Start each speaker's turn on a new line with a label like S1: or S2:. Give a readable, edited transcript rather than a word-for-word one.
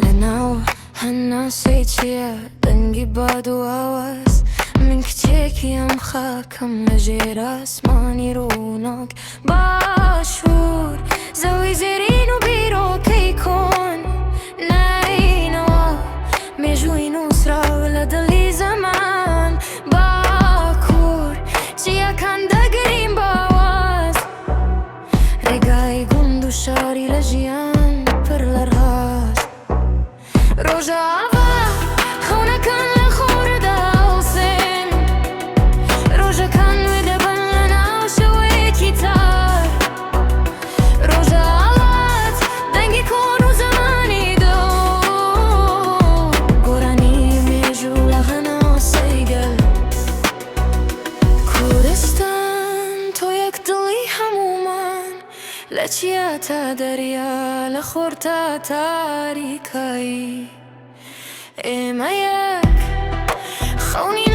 S1: لەناو هەناسەی چیا دەنگی باد و ئاواز، من کچێکی ئەم خاکەم لە ژێر ئاسمانی ڕووناک. باشوور زەوی زێرین و بیرۆکەی کۆن، نەینەوا مێژووی نووسراو لە دڵی زەمان. باکوور چیاکان دەگرین بە ئاواز، ڕێگای گوند و شاری لە ژیان پڕ لە ڕاز. ڕۆژئاڤا خەونەکان لە خۆردا هەڵسێن، ڕۆژەکان نوێ دەبن لە ناو شەوێکی تار. ڕۆژهەڵات دەنگی کۆن و زمانی دڵ، گۆرانی مێژوو لە هەناسەی گەل. کوردستان تۆ یەک دڵی هەموومان، لە چیا تا دەریا، لە خۆر تا تاریکایی، ئێمە یەک خەونین.